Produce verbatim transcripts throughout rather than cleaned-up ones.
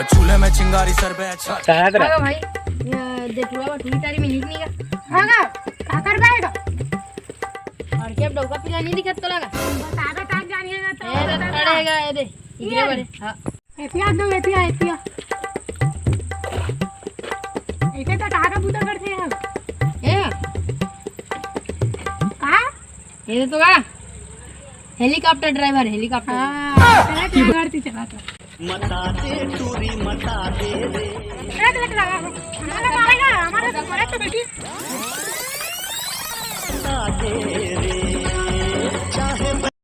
चूल्हे में चिंगारी सर पे अच्छा। चाहत रहा। भाई, ये जेठुआ बटुई तारी में नीक नहीं का। हाँ का? का कर पाएगा? और क्या डौका पीला नहीं दिखत तो लगा? बता, बता, जानिए ना तो। ए, तो खड़े है, ये दे। इधर ये बड़े। हाँ। एतिया दो, एतिया, एतिया। ऐसे तो तारा बूता करते हैं। ए? का? ये तो का? Helicopter driver, helicopter. हाँ, तेरा क्या करती चला था? हमारा तो लगा, हमारा तो, हमारा तो बेटी।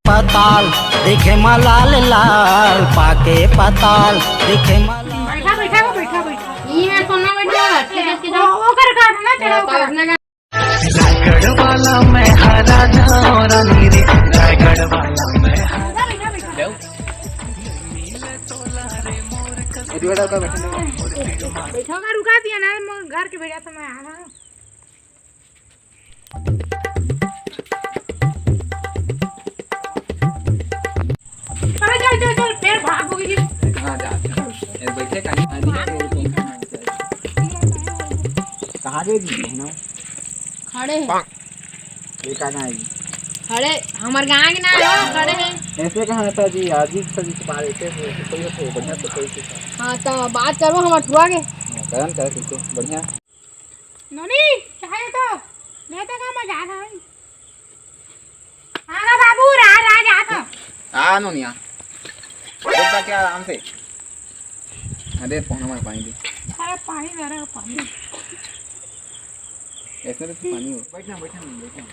पताल देखे मा लाल लाल, पाके पताल देखे मा लाल। बैठा, बैठा, वो बैठा, बैठा। ये है सोना बैठा, ठीक है, ठीक है। वो, वो कर, कर, ना, चढ़ा, वो कर। रायगढ़ वाला मैं हरा जाऊं रानी रे, रायगढ़ वाला मैं हरा। बैठा, बैठा, बैठा। बैठो का, रुका दिया ना, मैं घर के भेजा था, मैं आ रहा हूँ। अरे चल, चल, चल, फिर भाग होगी। कहाँ जा? ये बैठे कहीं? कहाँ गए जी? खड़े हैं। ये का गाँव है? खड़े, हमार गाँव के नाम है, खड़े हैं। ऐसे कहाँ था जी? आज ही सभी के बाहर ऐसे, ऐसे कोई होते, बढ़िया से कोई से। हाँ, तो बात करो हमार ठुआ के। हाँ, करन करे कैसे? बढ़िया। नोनी, चाहे तो, मैं तो का मजा आ रहा है। हाँ ना बाबू, रा, रा, जा तो। आ नोनिया। बैठ के आराम से। अरे, पानी, हमारे पानी दे। अरे, पानी दे रहे हो, पानी। इसमें तो पानी हो। बैठना, बैठना, बैठना।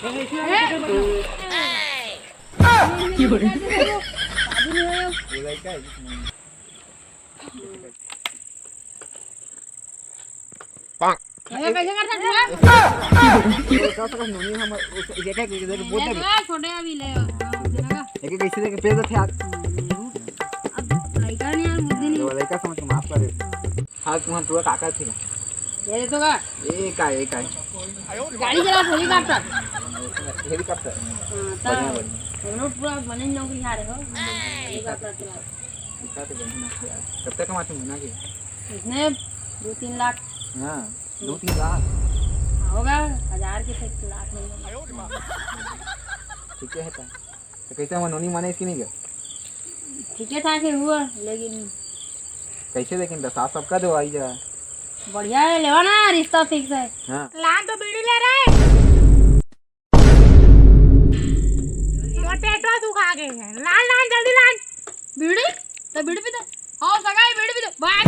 ये लड़का है, जिसमें ये कैसे करता है? ये का सका नोनी हम, उस, ये क्या, ये बोल दे। ले तो छोटे अभी ले, हाँ, तेरा का? एक, एक ऐसे लेके पेड़ रखे हाथ। अब लड़का नहीं यार, बुद्धि नहीं। वो लड़का समझ के माफ कर दे। हाँ, तुम्हारा टुआ काका थी ना? ये तो का? ये का, ये का है? गाड़ी चला, हेलीकॉप्टर। हेलीकॉप्टर? हाँ, बढ़िया, तब बढ़िया। हम लोग पूरा बने नौकरी आ रहे हो। हेलीकॉप्टर चला। इतना तो बढ़िया नौकरी आ रहा है। कब तक कमाते हो महीना के? इसमें दो तीन लाख। हाँ, दो तीन लाख। होगा, हजार के से लाख नहीं होगा। ठीक है, तो, तो कैसे हम नोनी माने इसकी नहीं क्या? ठीक है, ठाक है हुआ, लेकिन कैसे, लेकिन दस सात सबका दो आई जा। बढ़िया है, लेवा ना, रिश्ता फिक्स है। हाँ। लान तो बीड़ी ले रहे। मोर पेटवा दुखा गे हे। लान, लान, जल्दी लान। बीड़ी? तो बीड़ी पी तो। आओ, सगाई बीड़ी पी तो। भाग।